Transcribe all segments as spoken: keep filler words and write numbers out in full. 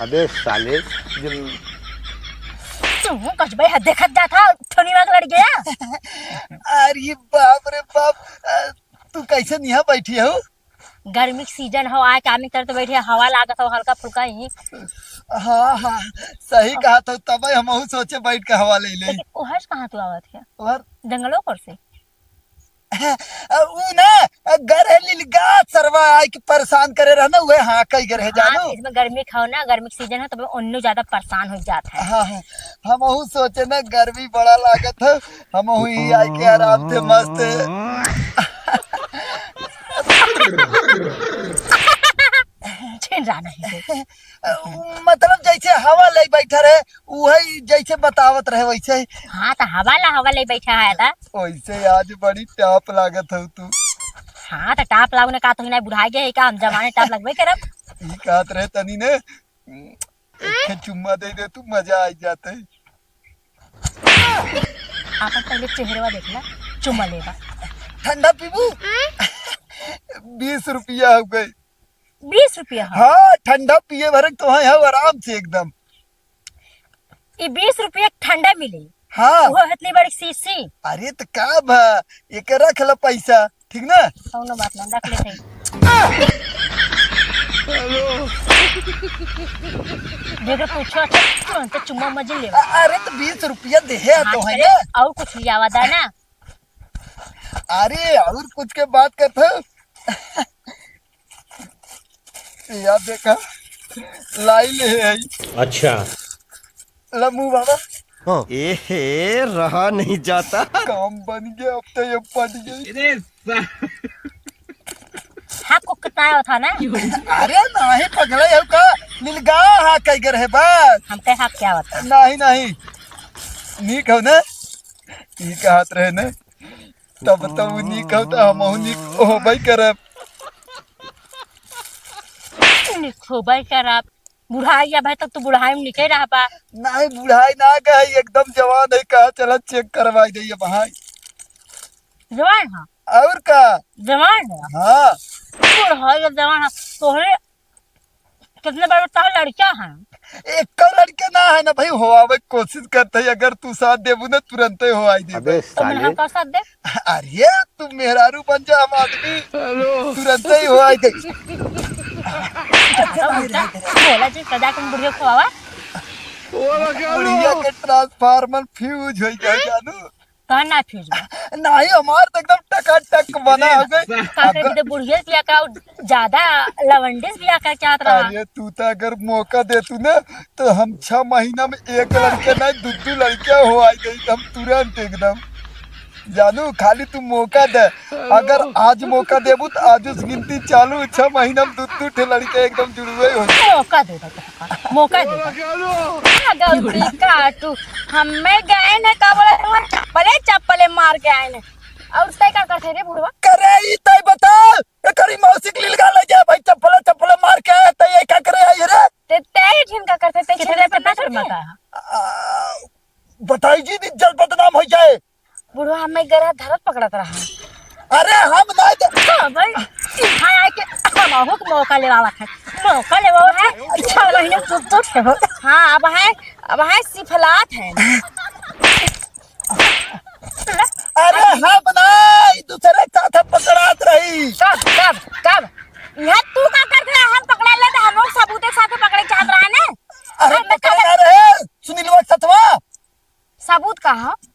अबे साले, जो तू कचबे है, देखत जात हा, ठोनी मार लड़ गया। अरे बाप रे बाप, अ, तू कैसे यहाँ बैठी हो? गर्मी के सीजन हो, आए कामी करते बैठे, हवा लागत हो हल्का फुल्का ही। हाँ, हाँ, सही कहा तो, तबे हमहू सोचे बैठ के हवा ले ले। लेकिन ओहर से कहाँ तू आवत है? ओहर? जंगलों पर से? अ, ऊ ना, अ, गर है लिलगा सरवा आए के परेशान करे रहा ना, उहे हाँ कई गर है हाँ, जानू। इसमें गर्मी खाओ ना, गर्मी के सीजन है, तो उन्नू ज्यादा परेशान हो जात है। हाँ, हाँ, हमहू सोचे ना, गर्मी बड़ा लागत है, हमहू ही आए के आराम से मस्त। छिन रहा नहीं। अ, मतलब जैसे हवा ले बैठा रहे, उहे जैसे बतावत रहे वैसे। हाँ, तो हवा ला हवा ले बैठा है था। वैसे आज बड़ी टाप लागत हो तू। हाँ, तो टाप लागने का तो ही ना बुढ़ा गया है का, हम जवाने टाप लगबे करब। ई कहत रहे तनी ने, एक ठे चुम्मा दे दे तू, मजा आ जाते। आपन पहले चेहरवा देख ला, चुम्मा लेबा। ठंडा पीबू? बीस रुपया हो गए। बीस रुपया हो? हाँ, ठंडा पिए भरे तो है, है आराम से एकदम। ई बीस रुपया के ठंडा मिले। हाँ। वो इतनी बड़ी शीशी। अरे तो का भा, एक रख ला पैसा, ठीक ना? कौनो बात ना, रख लेते हैं। जेकर पूछो अच्छा, तुरंत चुम्मा मजे लेवा। अ-, अरे तो बीस रुपया दे है तो हाँ, है अरे, ना? और कुछ लियावा दा ना। अरे और कुछ के बात करत हो? या देखा, लाई ले है। अच्छा। लमू बाबा। हाँ। ए हे, रहा नहीं जाता। काम बन गया, अब तो ये पट गई। अरे सा- हाँ, को कितना होता ना? अरे नहीं, पगला है का? लिलगा हाँ कई गर है बस। हम कहे हाँ क्या होता? नहीं, नहीं। नीक हो ना? ई कहत रहे ना? तब तो ऊ नीक हो, तो हमहू नीक होबे करब। नीक होबे करब। बुढ़ाई अब है, तब तो बुढ़ाई में नीके रहबा। नहीं, बुढ़ाई ना गई, एकदम जवान है। कहा चला चेक करवाई दे भाई। जवान है? और का? जवान है? हाँ। बुढ़ाई अब जवान है। तोहरे कितने बड़े बड़े लड़का हैं? एको लड़का ना है ना भाई, होआवे के कोशिश करते हैं। अगर तू साथ देबू ना, तुरंते होआई देबे। अबे तो मैंने साले। हम का साथ दे? अरे तू मेहरारू बन जा, हम आदमी। हेलो। तुरंते ही होआई दे। बोला जी, कदा तुम बुढ़िया को आवा? बोला क्या बुढ़िया लो? के ट्रांसफार्मर फ्यूज हो गया जानू। का ना फ्यूज बा? नहीं, हमार तो एकदम टकाटक बना हो गई। का करे, अगर तो बुढ़िया बिया का ज्यादा लवंडिस बिया का क्या रहा? अरे, तू तो अगर मौका दे तू ना, तो हम छह महीना में एक लड़के नहीं, दू दू लड़के हो आई गई, हम तुरंत एकदम। जानू, खाली तू मौका दे, अगर आज मौका देबू तो आज से गिनती चालू, छह महीना में दू दू ठे लड़के एकदम जुड़वे हो जाए। मौका दे दे। मौका दे दे। का गलती का तू? हमें गए ने का बोले, वहाँ चप्पले चप्पले मार के आए ने। और तय का करते रे बुढ़वा? करे ई तय बता, एकरी मौसी के लीलगा ले जा भाई, चप्पले चप्पले मार के आए, तय ये का करे आई रे? ते तय ठिन का करते, तय कितने छेड़े पे कितना ना शर्मा करते। का? आ, बताई जी, इज्जत बदनाम हो जाए। बुढ़वा हमें गरह धरत पकड़त रहा। अरे हम नहीं दे- हाँ भाई, यहाँ आके हम आहू के मौका लेवावत है, मौका लेवावत है। छह महीने में दूध दूध हो। हाँ, अब है, अब है सिफलात है। अरे हम नहीं, दूसरे के साथ पकड़ात रही। कब, कब, कब? यहाँ तू का करत रहा? हम पकड़ा ले तो हम लोग सबूत के साथ पकड़े चाहत रहा ने। अरे हम पकड़े ना रहे, सुनीलवा के सथवा। सबूत का है?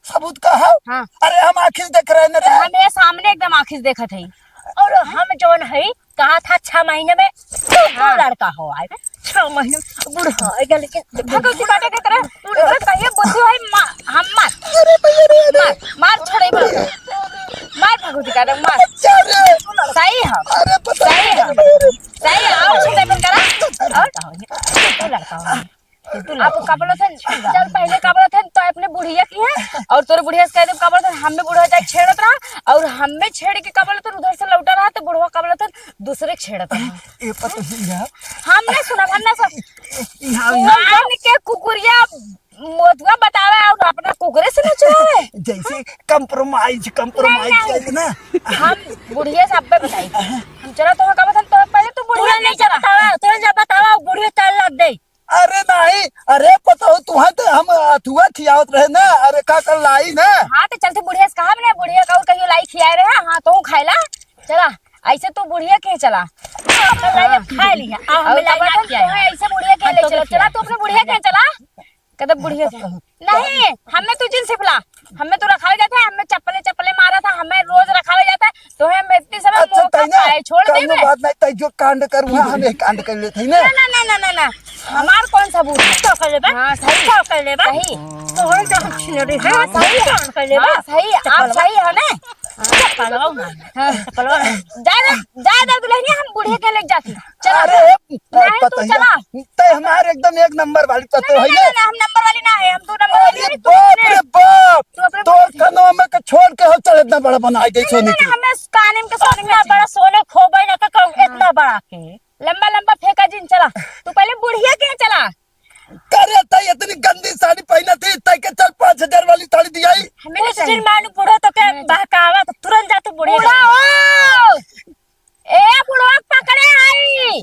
सबूत का है? हाँ। अरे हम आँखी से देख रहे न रे। हम ये सामने एकदम आँखी से देखत है। और हम जौन है, कहा था छह महीने में दो, दो हाँ। लड़का हो आए। छह महीने में बूढ़ा हो गया, लेकिन भगवती बाटे के तरह उनका कहिए बुद्धि भाई मा-, हम मार। अरे भैया रे, अरे। मार, मार छोड़े मार। मार भगवती का मार। अच्छा रे। सही है। अरे पता सही है। नहीं। सही है, और छोटे बन करा। और का हो गया? दो लड़का हो गया। अब का बोलत हन, चल पहले का बोलत हन, तो अपने बुढ़िया की है, और तोरे बुढ़िया से कह दे का बोलत हन, हमें बुढ़िया जाके छेड़त रहा, और हमें छेड़ के का बोलत हन, उधर से लौटा रहा, तो बुढ़वा का बोलत हन, दूसरे के छेड़त रहा। ए, पता नहीं यार। हम नहीं सुना, हम नहीं सुन। यहाँ, यहाँ। कान के कुकुरिया मोतुआ बतावे और अपना कुकुरे से नचवावे। जैसे compromise, compromise नहीं, नहीं। कइले ना। हम बुढ़िया से अब्बे बताई। हम चला तो का बोलत हन, तो पहले तू बुढ़िया तुरंत नहीं नहीं चला। बतावा, तुरंत जब बतावा, बुढ़िया चल लग होत रहे ना, अरे का कर लाई ना। हाँ, तो चलते बुढ़िया से कहा ना, बुढ़िया का और कहियो लाई खियाए रहे, हाँ, तो खाए ला। चला, ऐसे तू बुढ़िया के चला। तो पहले खा लिया, आ, और हमें लाई ना खियाए। ऐसे बुढ़िया के ले चला, चला, तू अपने बुढ़िया के चला। कहते बुढ़िया के। नहीं, हमें तू जिन सिफला, हमें तू रखावे जाता है, हमें चप्पले, चप्पले मारा था, हमें रोज रखावे जाता है, तो हम इतनी समय अच्छा, मौका तैने पाए, छोड़ दे कौनो बे। बात नहीं, तै जो कांड करू, हाँ, हम एक कांड कर लेते हैं ना। ना, ना, ना, ना, ना, ना। हमार कौन सबूत है? तो कर लेबे। हाँ, सही। तो कर लेबे। सही। तोहरे जो हम छिनरी है, हाँ, सही है। तो कर लेबे। हाँ, सही है। आप चप्पलवा। सही है ना? चप्पलवा मार। हाँ। चप्पलवा मार। जा, जा, जा, जा, दुल्हनिया, हम बुढ़िया के लेके जाती। चला। अरे, नहीं, तू पतोहिया, चला। तै हमार एकदम एक नंबर वाली पतोह ना, है ना, ना। ना, ना, हम नंबर वाली ना है, हम दो नंबर वाली अरे है, तू बाप अपने, रे बाप, तू अपने तोर कनवा में के छोड़ के हम चल इतना बड़ा बनाई दे ना, सोनी ना, ना, के। हमें कान में के सोने में इतना बड़ा सोने खोबे ना का कहूँ, हाँ। इतना बड़ा के। लंबा लंबा फेंका जिन, चला। तू पहले बुढ़िया के चला। करे तै इतनी गंदी साड़ी पहने थी, तै के चल पाँच हजार वाली साड़ी दियाई। हमें कुछ नहीं दिन चाहिए। मानू बूढ़ो तो के हमें बहकावा, तो तुरंत जा तू बुढ़िया बूढ़ा के। हो। ए बुढ़वा पकड़े आई।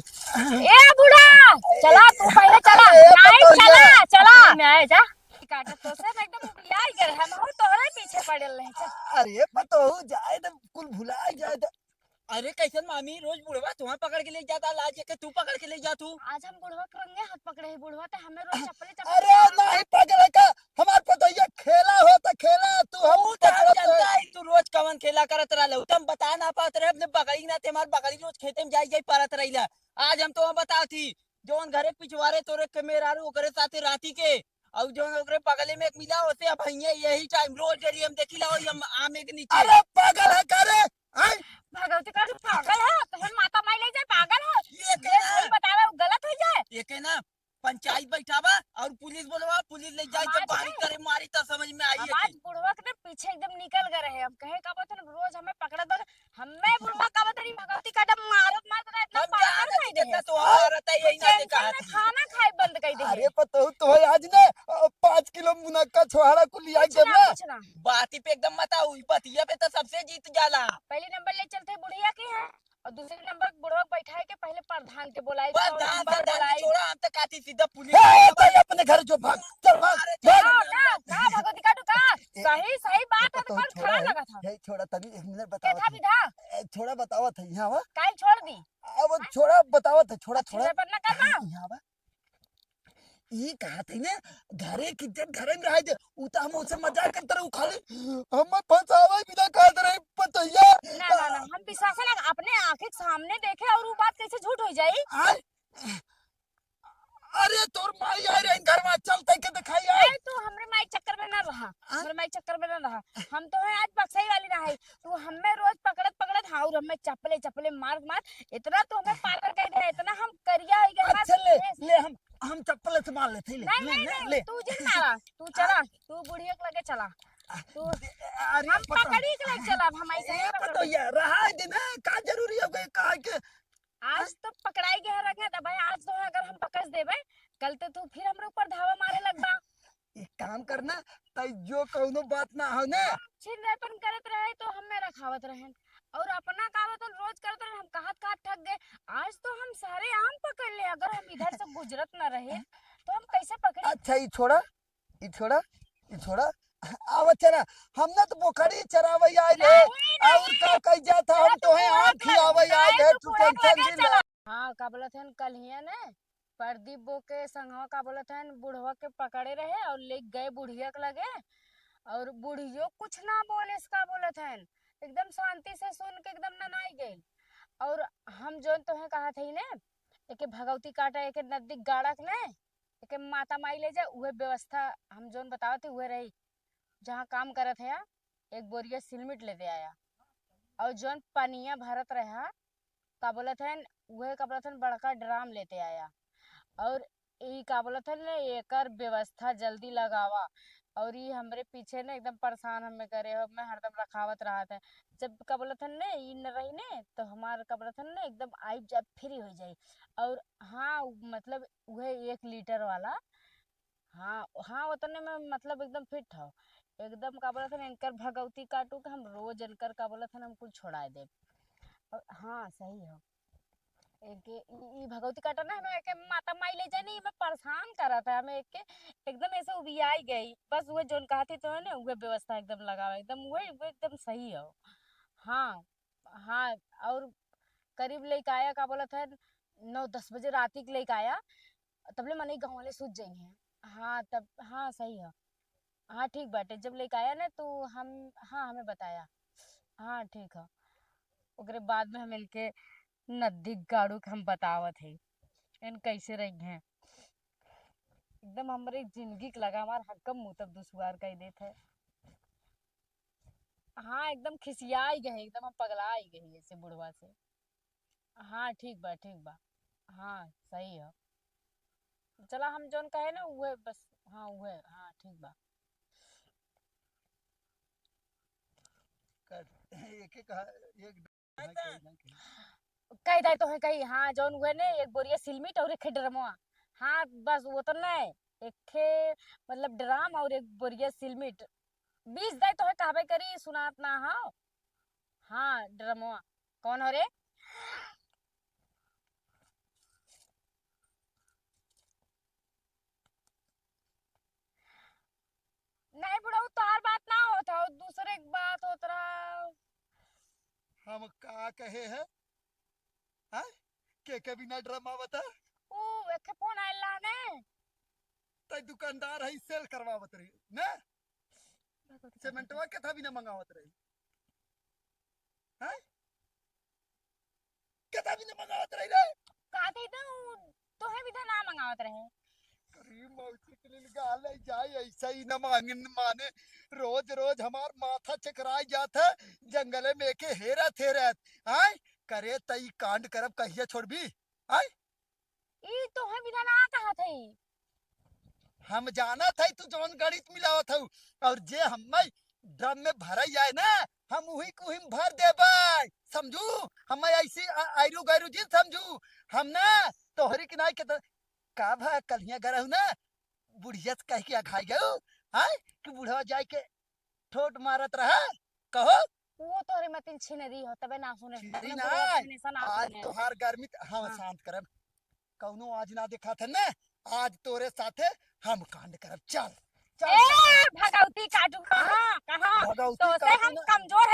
ए बुढ़ा, चला तू पहले चला। अरे, नहीं, पतोहिया। चला, चला। मैं आए जा। काटा तो से एकदम उबियाई गए, हम हो तोहरे पीछे पड़ल रहे। चल। अरे, पतोहू जाए तो कुल भुला जाए तो। अरे, कैसन मामी, रोज बुढ़वा तुम्हें पकड़ के ले जाता, लाज के तू पकड़ के ले जा तू। आज हम बुढ़वा के रंगे हाथ पकड़े हैं, बुढ़वा तो हमें रोज चप्पले, चप्पले अरे, मार नहीं, पागल है का? हमार पतोहिया खेला हो तो खेला, तू हम ऊ तो हम पकड़त जानता रहे। है, तू रोज कवन खेला करत रहले, ऊ तो हम बता ना पात रहे, अपने बकरी ना ते हमार बकरी रोज खेते में जाई जाई परत रहीला। आज हम तो हम बता थी, जौन घरे पिछवारे तोरे के मेहरारू ओकरे साथे राती के, और जौन ओकरे बगले में एक मिला होते अब भैया यही टाइम रोज डेली हम देखी ला वही हम आमे के नीचे। अरे पागल है का रे? हैं? भगवती का तू पागल है, तो हम माता माई ले जाए पागल है। ये ये कहना सही बतावे, वो गलत हो जाए। ये कहना पंचायत बैठावा और पुलिस बोलवा, पुलिस ले जाए, जब हमार बाहरी नहीं। करे मारी तब समझ में आई है हमार कि बुढ़वा के ना पीछे एकदम निकल गए रहे। हम कहे का बात है ना, रोज हमें पकड़त बा, हमें बुढ़वा का बात नहीं, भगवती का जब मारत मारत रहे, इतना हम पागल जानत नहीं कि रहे। जितना तो हमारा था, यही ना टेंशन देखा में था। खाना खाए बंद कर दे। अरे पतोहू तो है आज ना, अ, पाँच किलो मुनक्का छोहाड़ा को लिया कुछ के ना, ना। कुछ ना। बाती पे एकदम मत आओ, ई बतिया पे तो सबसे जीत जाला। पहले नंबर ले चलते बुढ़िया के यहाँ। और दूसरे नंबर बुढ़वा के बैठाए के पहले प्रधान के बोलाई, सौ प्रधान, नंबर प्रधान के बोलाई। छोड़ा, हम तो काटी सीधा पुलिस हे, में हे, भाई, अपने घर जो भाग, चल भाग, अरे, भाग। चलो ना। का, का, भगवती काटू का? ए, सही, सही बात है, तो तो कौन छोड़ा खड़ा है, लगा था? हे, छोड़ा, तनी एक मिनट बतावा केथा था। विधा? ए, छोड़ा बतावा था, यहाँ वा। काहे छोड़ दी? अब हाँ? छोड़ा बतावा था, छोड़ा, अच्छी छोड़ा। बात ना करना। यहाँ वा। ई कहत है ना, घरे की इज्जत घरे में रह दे। उ त हम ओसे मजाक करत रहे, उ खाली हमें फंसावे बिना कहत रहे, पतोहिया। ना, ना, ना, हम विश्वास ना, अपने आँखें के सामने देखे और उ बात कैसे झूठ हो जाई? आय? अरे तोर माई आए रहे घर में, चल तै के दिखाई आए। अरे तू हमरे माई चक्कर में ना रहा, आय? हमरे माई चक्कर में ना रहा। हम तो है आज बक्सई वाली ना है, तू हमें रोज पकड़त पकड़त, हाँ, और हमें चपले चपले मार मार इतना तो हमें पागल कह दे, इतना हम करिया हो गए, अच्छा, ले, ले, हम, हम चप्पल से मार लेते, ले, नहीं, ले, नहीं, ले, नहीं, ले। तू जिन मारा, तू चला, तू बुढ़िया के लगे चला, तू अरे, हम पता पकड़ी के लगे चला, अब हम ऐसे ए, नहीं पकड़ पता यार, रहा है दिन, का जरूरी हो गए, का के? आज तो पकड़ाई गया रंगा था भाई, आज तो अगर हम पकड़ देबे, कल तो तू फिर हमरे ऊपर धावा मारे लगबा। एक काम करना, तै जो कौनो बात ना हो ना। छिनरापन करत रहे तो हमें रखावत रहेन, और अपना का बतन रोज करत रहे, हम कहत कहत थक गए। आज तो हम सारे आम पकड़ ले, अगर हम इधर से गुजरत ना रहे तो हम कैसे पकड़ी? अच्छा, ई छोड़ा, ई छोड़ा, ई छोड़ा। आवा चला, हम ना तो बोकरी चरावे आए रहे, नहीं, और नहीं, का कह जाता, हम चला, तो तू है बुढ़वा आम के लगे, खियावे आए नहीं, रहे, तू तू बुढ़वा के टेंशन लगे जिन चला। हाँ, का बोलत हन, कल हिया ने प्रदीप बो के संगवा का बोलत हन, बुढ़वा के पकड़े रहे और ले गए बुढ़िया के लगे, और बुढ़ियो कुछ ना बोले, इसका बोलत हन, एकदम शांति से सुन के एकदम ननाई गई। और हम जोन तोहे कहा थे ने, एके भगवती काटा, एके नदी गाड़क ने, एके माता माई ले जा, उहे व्यवस्था हम जोन बतावत थे, उहे रही। जहाँ काम करत है, एक बोरिया सिलमिट लेते आया, और जोन पनिया भरत रहा, का बोलत हन, उहे का बोलत हन, बड़का ड्राम लेते आया, और ई का बोलत हन ने, एकर व्यवस्था जल्दी लगावा, और ई हमरे पीछे ने एकदम परेशान हमें करे हो, मैं हरदम रखावत रहत है। जब का बोलत हन ने, ई न रही ने, तो हमार का बोलत हन ने, एकदम आइब जाइब फ्री हो जाई। और हाँ, उ मतलब उहे एक लीटर वाला, हाँ, हाँ, ओतने में मतलब एकदम फिट हो। एकदम का बोलत हन, इनकर भगौती काटू के हम रोज इनकर का बोलत हन, हम कुल छोड़ाए देब। और हाँ, सही हो। एके ई, ई भगवती काटा ना, हमें एके माता माई ले जानी, हमें परेशान करत है, हमें एके एकदम ऐसे उबियाई गई। बस उहे जोन कहती तो है ना, उहे व्यवस्था एकदम लगावा, एकदम उहे, उहे एकदम सही हो। हाँ, हाँ, और करीब लेके आया, का बोलत है, नौ दस बजे राती के लेके आया, तबले मनई गाँव वाले सूत जाई हैं। हाँ, तब, हाँ, सही है। हाँ, ठीक बाटे, जब लेके आया ना, तो हम, हाँ, हमें बताया। हाँ, ठीक है। ओकरे बाद में हम इनके नदी गाड़ू के हम बतावत है, इन कैसे रही हैं। एकदम हमरे जिंदगी के लगा हमार हक्कम मुँह तब दुश्वार कह देत है। हाँ, एकदम खिसियाई गए, एकदम हम पगलाई गए ऐसे बुढ़वा से। हाँ, ठीक बा, ठीक बा। हाँ, सही है। चला, हम जौन कहे ना, उहे बस। हाँ, उहे। हाँ, ठीक बा। कर, एक एक हा-, एक कह दे तो है कही, हाँ, जौन उहे ने, एक बोरिया सिलमिट और एक ड्रमवा। हाँ, बस वो तो नहीं, एक ठे, मतलब, ड्राम और एक बोरिया सिलमिट। बीस दाई तोहे कहबे करी, सुनात ना हो। हाँ, ड्रमवा। कौन हो रे? नहीं बुढ़ऊ, तोहार बात ना होत हो, दूसरे के बात होत रहा। हम का कहे है? हाँ? के के बिना ड्रामा बता? ऊ, एक फोन आइल रहा ने। तै दुकानदार है, सेल करवावत रही ना? सीमेंटवा के था बिना मंगावत रही। हाँ? के था बिना मंगावत रही रे? का थी तो ऊ तोहे भी तो ना मंगावत रहे। अरे मौसी के लिए गाले जाए, ऐसा ही न मांगन माने। रोज रोज हमार माथा चकराए जात है, जंगले में एके हेरत हेरत। आय, करे तई कांड करब, कहिया छोड़बी? आय? ई तोहे बिना ना कहत हई। हम जानत हई तू जौन गणित मिलावत हऊ, और जे हम्मे ड्रम में भरई आए ना, हम उही के उही में भर देबै, समझू? हम्मे ऐसी आ-, आयरू गैरू जिन समझू। हम ना तोहरी के नाई के त-, का भा कल्हिया गरहू ना, बुढ़िया से कह के अघाई गऊ, हाँ? कि बुढ़वा जाए के ठोट मारत रहा, कहो? वो तोहरे मतिन छिनरी हो, तबे ना सुने। छिनरी ना, आज तोहार गर्मी त-, हाँ, हाँ। शांत करब। कौनो आज ना देखा था ना, आज तोरे साथे हम कांड करब। चल, चल, ए, चल। भगवती काटू, कहाँ, कहाँ? भगवती तो से काटू हम ना। कमजोर